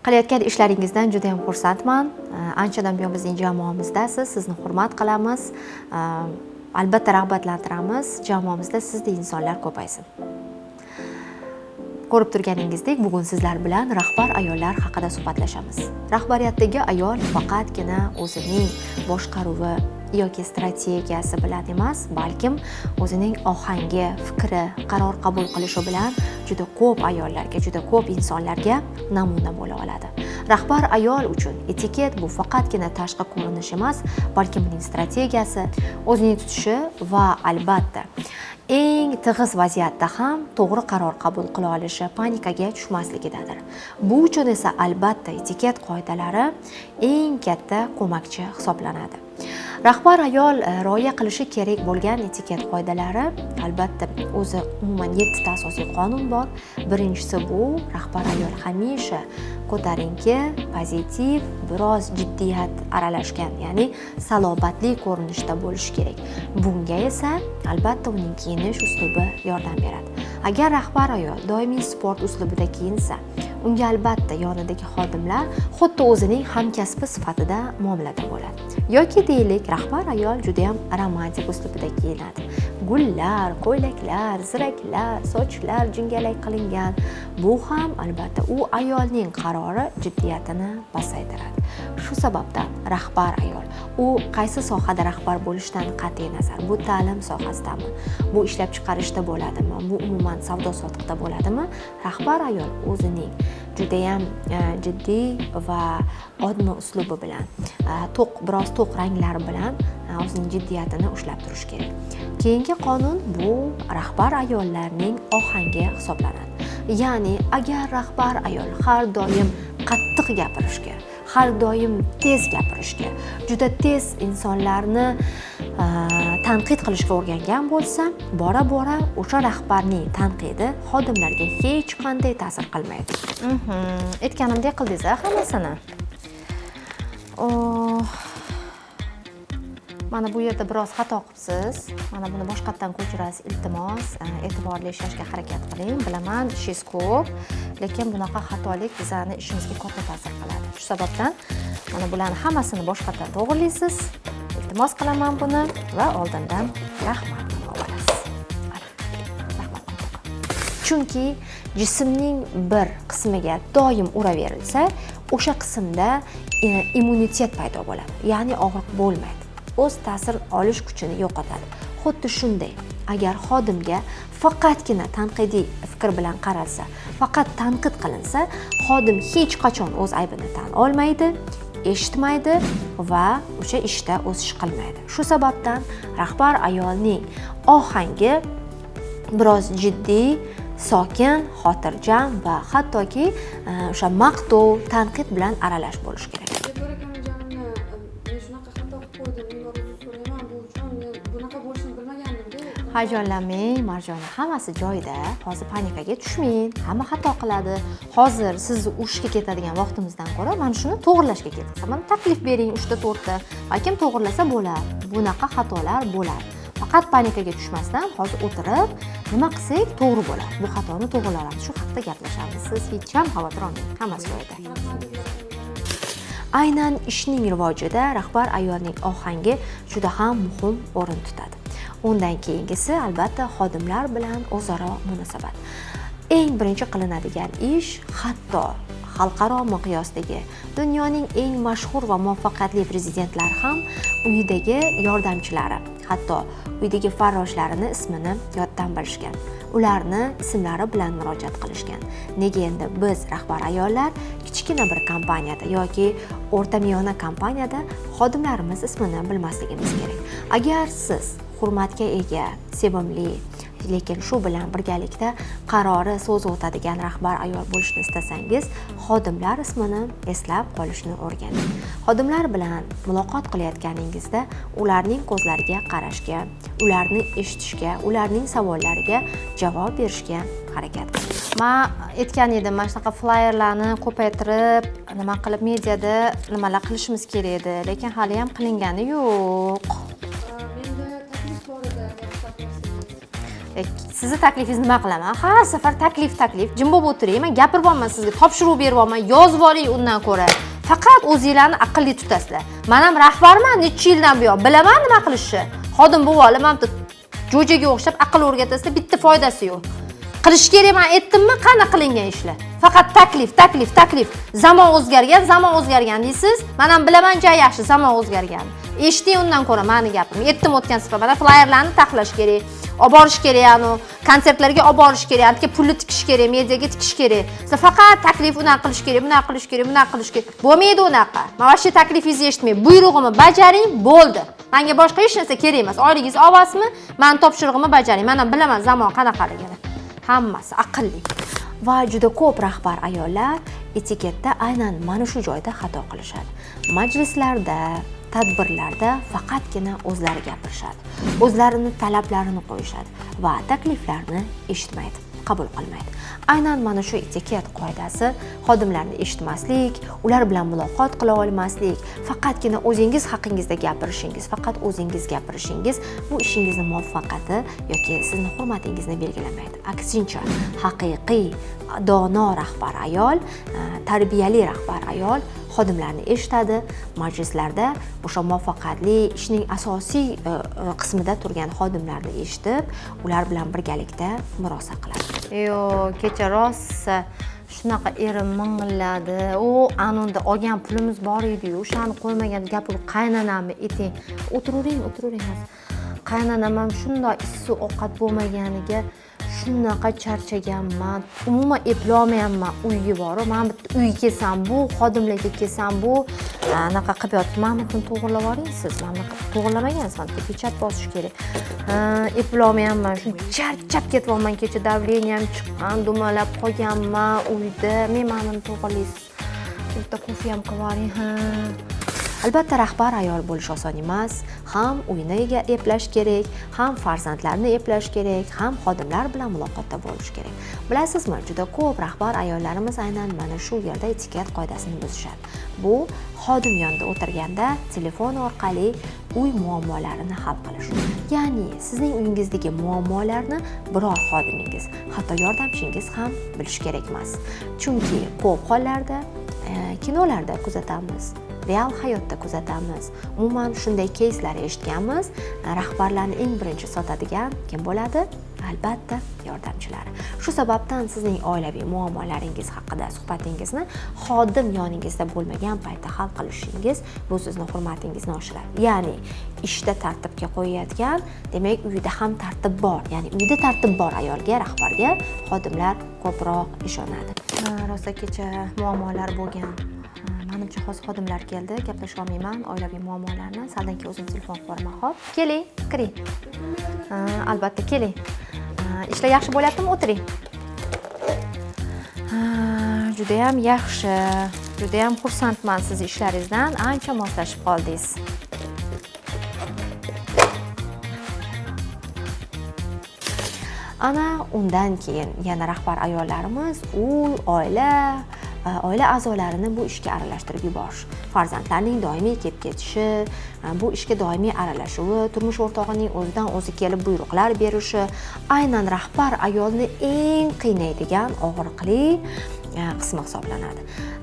Qilayotgan ishlaringizdan juda yam xursandman. Anchadan buyon bizning jamoamizdasiz, sizni hurmat qilamiz, albatta rag'batlantiramiz. Jamoamizda sizdek insonlar ko'paysin. Ko'rib turganingizdek, bugun sizlar bilan rahbar ayollar haqida suhbatlashamiz. Rahbariyatdagi ayol faqatgina o'zining boshqaruvi yoki strategiyasi bilan emas, balkim o'zining ohangi, fikri, qaror qabul qilishi bilan juda ko'p ayollarga, juda ko'p insonlarga namuna bo'la oladi. Rahbar ayol uchun etiket bu faqatgina tashqi ko'rinish emas, balkim uning strategiyasi, o'zining tutishi va albatta eng tig'iz vaziyatda ham to'g'ri qaror qabul qila olishi, panikaga tushmasligidadir. Bu uchun esa albatta etiket qoidalari eng katta ko'makchi hisoblanadi. Rahbar ayol rioya qilishi kerak bo'lgan etiket qoidalari, albatta, o'zi umuman 7 ta asosiy qonun bor. Birinchisi bu rahbar ayol hamisha ko'tarinki, pozitiv, biroz jiddiyat aralashgan, ya'ni salobatli ko'rinishda bo'lishi kerak. Bunga esa albatta uning kiyinish uslubi yordam beradi. Agar rahbar ayol doimiy sport uslubida kiyinsa, unga albatta yonidagi xodimlar xuddi o'zining hamkasbi sifatida muomalada bo'ladi. Yoki deylik, rahbar ayol juda ham romantik uslubida kiyinadi. Gullar, ko'ylaklar, ziraklar, sochlar jingalak qilingan. Bu ham albatta u ayolning qarori jiddiyatini pasaytiradi. Shu sababdan rahbar ayol, u qaysi sohada rahbar bo'lishidan qat'iy nazar, bu ta'lim sohasidami, bu ishlab chiqarishda bo'ladimi, bu umuman savdo sotiqda bo'ladimi, rahbar ayol o'zining judayam jiddiy va odmi uslubi bilan, to'q, biroz to'q ranglar bilan o'zining jiddiyatini ushlab turishi kerak. Keyingi qonun bu rahbar ayollarning ohangi hisoblanadi. Ya'ni agar rahbar ayol har doim qattiq gapirishga, har doim tez gapirishga, juda tez insonlarni tanqid qilishga o'rgangan bo'lsa, bora bora o'sha rahbarning tanqidi xodimlarga hech qanday ta'sir qilmaydi. Aytganimdek qildingiz a hammasini. Oh. Mana bu yerda biroz xato qilibsiz. Mana buni boshqatdan ko'chirasiz, iltimos. E'tiborli ishlashga harakat qiling. Bilaman, ishingiz ko'p, lekin bunaqa xatolik bizani ishimizga katta ta'sir qiladi. Shu sababdan mana bularni hammasini boshqatdan to'g'rilaysiz. Iltimos qilaman buni va oldindan rahmat olasiz. Rahmat. Chunki jismning bir qismiga doim uraverilsa, o'sha qismda immunitet paydo bo'ladi. Ya'ni og'riq bo'lmaydi. O'z ta'sir olish kuchini yo'qotadi. Xuddi shunday, agar xodimga faqatgina tanqidiy fikr bilan qaralsa, faqat tanqid qilinsa, xodim hech qachon o'z aybini tan olmaydi, eshitmaydi va o'sha ishda o'sish qilmaydi. Shu sababdan rahbar ayolning ohangi biroz jiddiy, sokin, xotirjam va hattoki o'sha maqtov, tanqid bilan aralash bo'lishi kerak. Sevara Kamaljonovna, men shunaqa xato qilib qo'ydim, men uzr so'rayman bu uchun, men bunaqa bo'lishini bilmagandim-da. Hayajonlanmang, Marjona, hammasi joyida. Hozir panikaga tushmang, hamma xato qiladi. Hozir sizni urushga ketadigan vaqtimizdan ko'ra mana shuni to'g'irlashga ketsa, mana taklif bering 3 ta 4 ta, balkim to'g'irlasa bo'ladi. Bunaqa xatolar bo'ladi. Faqat panikaga tushmasdan hozir o'tirib, nima qilsak to'g'ri bo'ladi. Bu xatoni to'g'irlaymiz. Shu haqida gaplashamiz. Siz hech ham xavotir olmang, hammasi joyida. Rahmat, Sevara Kamaljonovna. Aynan ishning rivojida rahbar ayolning ohangi juda ham muhim o'rin tutadi. Undan keyingisi albatta xodimlar bilan o'zaro munosabat. Eng birinchi qilinadigan ish, hatto xalqaro miqyosdagi dunyoning eng mashhur va muvaffaqiyatli prezidentlari ham uyidagi yordamchilari, hatto uydagi farroshlarini ismini yoddan bilishgan. Ularni ismlari bilan murojaat qilishgan. Nega endi biz rahbar ayollar kichkina bir kompaniyada yoki o'rtamiyona kompaniyada xodimlarimiz ismini bilmasligimiz kerak? Agar siz hurmatga ega, sevimli, lekin shu bilan birgalikda qarori so'zi o'tadigan rahbar ayol bo'lishni istasangiz, xodimlar ismini eslab qolishni o'rganing. Xodimlar bilan muloqot qilayotganingizda ularning ko'zlariga qarashga, ularni eshitishga, ularning savollariga javob berishga harakat qiling. Men aytgan edim, mana shunaqa flyerlarni ko'paytirib, nima qilib mediada nimalar qilishimiz kerak edi, lekin hali ham qilingani yo'q. Menda taklif bor edi, agar ruxsat bersangiz. Sizni taklifingizni nima qilaman? Har safar taklif, taklif. Jim bo'lib o'tiring, man gapiryapman sizga, topshiriq beryapman, yozib oling undan ko'ra. Faqat o'zinglarni aqlli tutasizlar. Man ham rahbarman, necha yildan buyon bilaman nima qilishni. Xodim bo'lib olib, mana bitta jo'jaga o'xshab aql o'rgatasizlar, bitta foydasi yo'q. Qilish kerak man aytdimmi, qani qilingan ishlar? Faqat taklif, taklif, taklif. Zamon o'zgargan, zamon o'zgargan deysiz. Man ham bilaman ja yaxshi zamon o'zgargan. Eshiting undan ko'ra mani gapimni. Aytdim o'tgan safar, mana flyerlarni taxlash kerak, olib borish kerak, anu konsertlarga olib borish kerak, antka pulni tikish kerak, mediaga tikish kerak. Siz faqat taklif unaqa qilish kerak, bunaqa qilish kerak, bunaqa qilish kerak. Bo'lmaydi unaqa. Men вообще taklifingizni eshitmayman. Buyrug'imni bajaring, bo'ldi. Menga boshqa hech narsa kerak emas. Oyligingiz olasizmi? Mani topshirig'imni bajaring. Men ham bilaman zamon qanaqaligini. Hammasi aqlli. Va juda ko'p rahbar ayollar etiketda aynan mana shu joyda xato qilishadi. Majlislarda, tadbirlarda faqatgina o'zlari gapirishadi. O'zlarini talablarini qo'yishadi va takliflarni eshitmaydi, qabul qilmaydi. Aynan mana shu etiket qoidasi xodimlarni eshitmaslik, ular bilan muloqot qila olmaslik, faqatgina o'zingiz haqingizda gapirishingiz, faqat o'zingiz gapirishingiz bu ishingizni muvaffaqiyati yoki sizni hurmatingizni belgilamaydi. Aksincha, haqiqiy dono rahbar ayol, tarbiyali rahbar ayol xodimlarni eshitadi, majlislarda o'sha muvaffaqiyatli ishning asosiy qismida turgan xodimlarni eshitib, ular bilan birgalikda murosa qiladi. Yo'q, kecha rosa shunaqa erim ming'illadi. U anunda olgan pulimiz bor edi-yu, o'shani qo'ymagan gapirib qaynonamni eting. O'tiravering, o'tiravering hozir. Qaynonam ham shundoq issiq ovqat bo'lmaganiga shunaqa charchaganman. Umuman eplolmayapman uyga borib. Man bitta uyga kelsam bu, xodimlarga kelsam bu, anaqa qilib yotib, mana buni to'g'irlab yuboring siz. Mana bunaqa to'g'irlamagansiz, mana bitta pechat bosish kerak. Ha, eplolmayapman. Shu charchab ketyapman. Kecha давление m chiqqan, dumalab qolganman uyda. Men mana buni to'g'irlaysiz. Bitta kofe ham qilib yuboring, ha. Albatta rahbar ayol bo'lish oson emas. Ham uyni eplash kerak, ham farzandlarni eplash kerak, ham xodimlar bilan muloqotda bo'lish kerak. Bilasizmi, juda ko'p rahbar ayollarimiz aynan mana shu yerda etiket qoidasini buzishadi. Bu xodim yonida o'tirganda telefon orqali uy muammolarini hal qilish. Ya'ni sizning uyingizdagi muammolarni biror xodimingiz, hatto yordamchingiz ham bilishi kerak emas. Chunki ko'p hollarda kinolarda kuzatamiz, real hayotda kuzatamiz. Umuman shunday keyslar eshitganmiz. Rahbarlarni eng birinchi sotadigan kim bo'ladi? Albatta, yordamchilari. Shu sababdan sizning oilaviy muammolaringiz haqida suhbatingizni xodim yoningizda bo'lmagan paytda hal qilishingiz bu sizni hurmatingizni oshiradi. Ya'ni ishda tartibga qo'yayotgan, demak uyda ham tartib bor. Ya'ni uyda tartib bor ayolga, rahbarga xodimlar ko'proq ishonadi. Rosa kecha muammolar bo'lgan. Manimcha hozir xodimlar keldi, gaplasha olmayman oilaviy muammolarni. Saldan keyin o'zim telefon qilib yuboraman. Xo'p, keling, kiring. Albatta keling. Ishlar yaxshi bo'lyaptimi? O'tiring. Juda ham yaxshi. Juda ham xursandman siz ishlaringizdan. Ancha moslashib qoldingiz. Ana undan keyin yana rahbar ayollarimiz uy, oila a'zolarini bu ishga aralashtirib yuborish. Farzandlarning doimiy kelib ketishi, bu ishga doimiy aralashuvi, turmush o'rtog'ining o'zidan o'zi kelib buyruqlar berishi aynan rahbar ayolni eng qiynaydigan og'riqli qismi hisoblanadi.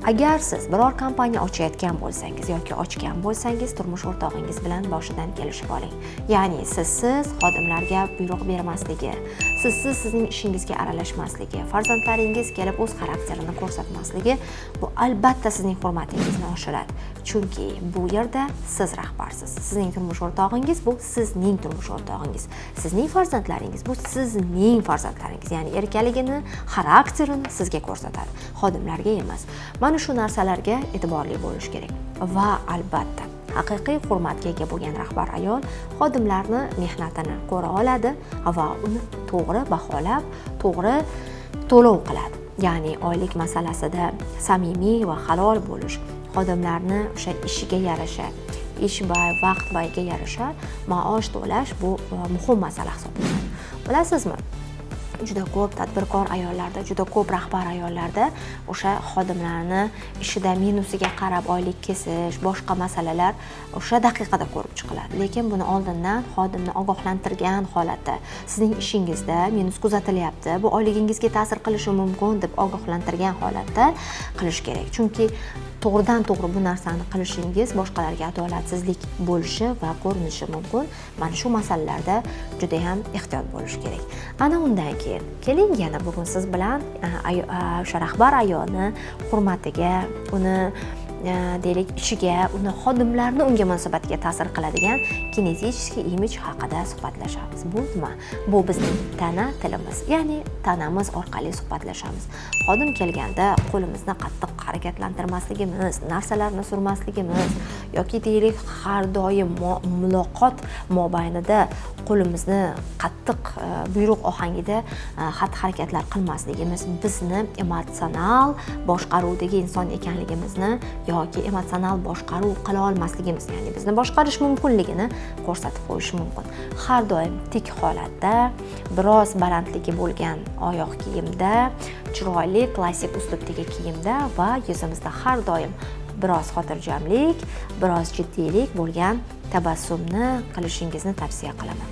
Agar siz biror kompaniya ochayotgan bo'lsangiz yoki ochgan bo'lsangiz, turmush o'rtog'ingiz bilan boshidan kelishib oling. Ya'ni sizsiz xodimlarga buyruq bermasligi, sizsiz sizning ishingizga aralashmasligi, farzandlaringiz kelib o'z xarakterini ko'rsatmasligi bu albatta sizning hurmatingizni oshiradi. Chunki bu yerda siz rahbarsiz. Sizning turmush o'rtog'ingiz bu sizning turmush o'rtog'ingiz. Sizning farzandlaringiz bu sizning farzandlaringiz. Ya'ni erkaligini, xarakterini sizga ko'rsatadi, xodimlarga emas. Mana shu narsalarga e'tiborli bo'lish kerak. Va albatta haqiqiy hurmatga ega bo'lgan rahbar ayol xodimlarni mehnatini ko'ra oladi va uni to'g'ri baholab, to'g'ri to'lov qiladi. Ya'ni oylik masalasida samimiy va halol bo'lish, xodimlarni o'sha ishiga yarasha, ish va vaqt vaga yarasha maosh to'lash bu muhim masala hisoblanadi. Bilasizmi? Juda ko'p tadbirkor ayollarda, juda ko'p rahbar ayollarda o'sha xodimlarni ishida minusiga qarab oylik kesish, boshqa masalalar o'sha daqiqada ko'rib chiqiladi. Lekin buni oldindan xodimni ogohlantirgan holatda, sizning ishingizda minus kuzatilyapti, bu oyligingizga ta'sir qilishi mumkin deb ogohlantirgan holatda qilish kerak. Chunki to'g'ridan to'g'ri bu narsani qilishingiz boshqalarga adolatsizlik bo'lishi va ko'rinishi mumkin. Mana shu masalalarda juda ham ehtiyot bo'lish kerak. Ana undan keyin keling yana bugun siz bilan o'sha rahbar ayolni hurmatiga, uni deylik ishiga, uni xodimlarni unga munosabatiga ta'sir qiladigan кинетический imij haqida suhbatlashamiz. Bu nima? Bu bizning tana tilimiz, ya'ni tanamiz orqali suhbatlashamiz. Xodim kelganda qo'limizni qattiq harakatlantirmasligimiz, narsalarni surmasligimiz yoki deylik har doim muloqot mobaynida qo'limizni qattiq buyruq ohangida xatti-harakatlar qilmasligimiz bizni emotsional boshqaruvdagi inson ekanligimizni yoki emotsional boshqaruv qila olmasligimiz, ya'ni bizni boshqarish mumkinligini ko'rsatib qo'yishi mumkin. Har doim tik holatda, biroz balandligi bo'lgan oyoq kiyimda, chiroyli klassik uslubdagi kiyimda va yuzimizda har doim biroz xotirjamlik, biroz jiddiylik bo'lgan tabassumni qilishingizni tavsiya qilaman.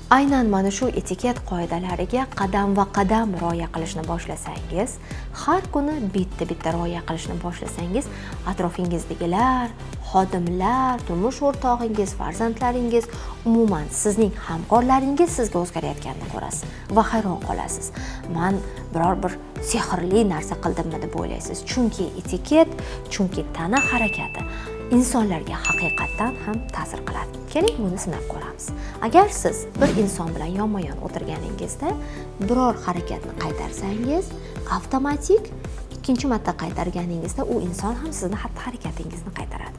Aynan mana shu etiket qoidalariga qadam-va-qadam rioya qilishni boshlasangiz, har kuni bitta-bitta rioya qilishni boshlasangiz, atrofingizdagilar, xodimlar, turmush o'rtog'ingiz, farzandlaringiz, umuman sizning hamkorlaringiz sizga o'zgarayotganini ko'rasiz va hayron qolasiz. Man biror bir sehrli narsa qildimmi deb o'ylaysiz. Chunki etiket, chunki tana harakati insonlarga haqiqatdan ham ta'sir qiladi. Keling, buni sinab ko'ramiz. Agar siz bir inson bilan yonma-yon o'tirganingizda biror harakatni qaytarsangiz, avtomatik ikkinchi marta qaytarganingizda u inson ham sizni xatti-harakatingizni qaytaradi.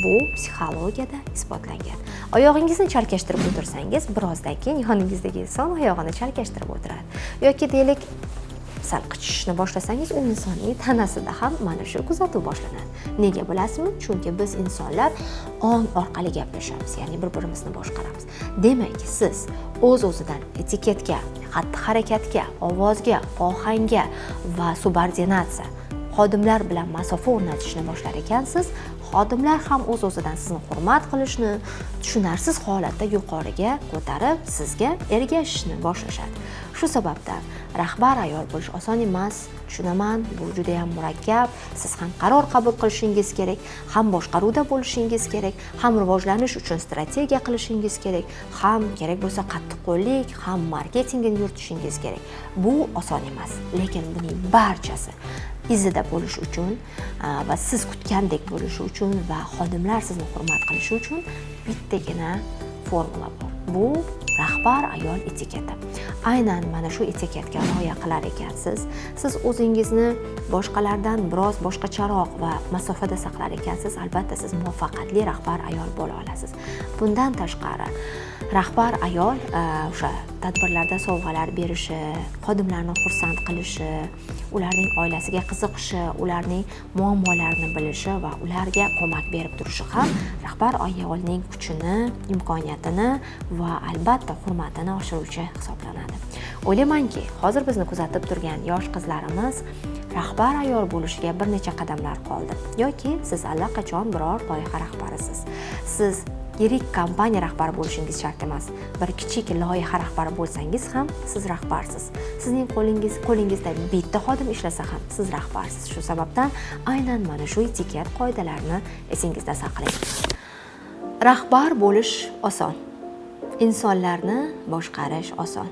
Bu psixologiyada isbotlangan. Oyog'ingizni chalkashtirib o'tirsangiz, birozdan keyin yoningizdagi inson oyog'ini chalkashtirib o'tiradi. Yoki deylik, sal qichishishni boshlasangiz, u insonning tanasida ham mana shu kuzatuv boshlanadi. Nega bilasizmi? Chunki biz insonlar ong orqali gaplashamiz, ya'ni bir-birimizni boshqaramiz. Demak, siz o'z-o'zidan etiketga, xatti-harakatga, ovozga, ohangga va subordinatsiya, xodimlar bilan masofa o'rnatishni boshlar ekansiz, xodimlar ham o'z-o'zidan sizni hurmat qilishni, tushunarsiz holatda yuqoriga ko'tarib, sizga ergashishni boshlashadi. Shu sababdan rahbar ayol bo'lish oson emas, tushunaman, bu juda ham murakkab. Siz ham qaror qabul qilishingiz kerak, ham boshqaruvda bo'lishingiz kerak, ham rivojlanish uchun strategiya qilishingiz kerak, ham kerak bo'lsa qattiqqo'llik, ham marketingni yuritishingiz kerak. Bu oson emas, lekin buning barchasi izida bo'lish uchun va siz kutgandek bo'lishi uchun va xodimlar sizni hurmat qilishi uchun bittagina formula bor. Bu rahbar ayol etiketi. Aynan mana shu etiketga rioya qilar ekansiz, siz o'zingizni boshqalardan biroz boshqacharoq va masofada saqlar ekansiz, albatta siz muvaffaqiyatli rahbar ayol bo'la olasiz. Bundan tashqari rahbar ayol o'sha tadbirlarda sovg'alar berishi, xodimlarni xursand qilishi, ularning oilasiga qiziqishi, ularning muammolarini bilishi va ularga ko'mak berib turishi ham rahbar ayolning kuchini, imkoniyatini va albatta hurmatini oshiruvchi hisoblanadi. O'ylaymanki, hozir bizni kuzatib turgan yosh qizlarimiz rahbar ayol bo'lishiga bir necha qadamlar qoldi. Yoki siz allaqachon biror loyiha rahbarisiz. Siz yirik kompaniya rahbari bo'lishingiz shart emas. Bir kichik loyiha rahbari bo'lsangiz ham siz rahbarsiz. Sizning qo'lingizda bitta xodim ishlasa ham siz rahbarsiz. Shu sababdan aynan mana shu etiket qoidalarini esingizda saqlang. Rahbar bo'lish oson. Insonlarni boshqarish oson.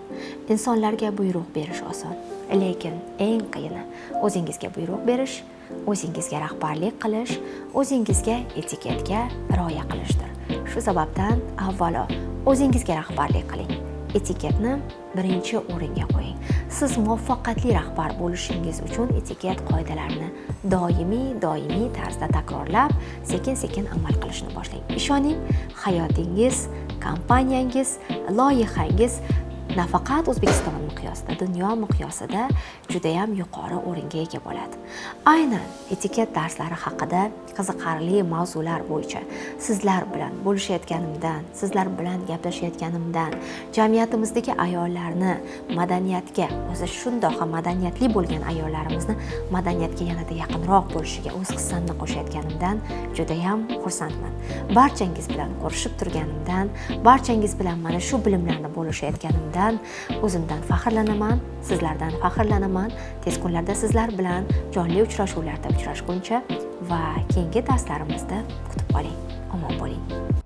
Insonlarga buyruq berish oson. Lekin eng qiyini o'zingizga buyruq berish, o'zingizga rahbarlik qilish, o'zingizga etiketga rioya qilishdir. Shu sababdan avvalo o'zingizga rahbarlik qiling. Etiketni birinchi o'ringa qo'ying. Siz muvaffaqiyatli rahbar bo'lishingiz uchun etiket qoidalarini doimiy tarzda takrorlab, sekin-sekin amal qilishni boshlang. Ishoning, hayotingiz, kompaniyangiz, loyihangiz Nafaqat O'zbekiston miqyosida, dunyo miqyosida judayam yuqori o'ringa ega bo'ladi. Aynan etiket darslari haqida qiziqarli mavzular bo'yicha sizlar bilan bo'lishayotganimdan, sizlar bilan gaplashayotganimdan, jamiyatimizdagi ayollarni madaniyatga, o'zi shundoq ham madaniyatli bo'lgan ayollarimizni madaniyatga yanada yaqinroq bo'lishiga o'z hissamni qo'shayotganimdan judayam xursandman. Barchangiz bilan ko'rishib turganimdan, barchangiz bilan mana shu bilimlarni bo'lishayotganimdan o'zimdan faxrlanaman, sizlardan faxrlanaman. Tez kunlarda sizlar bilan jonli uchrashuvlarda uchrashguncha va keyingi darslarimizda kutib qoling. Omon bo'ling.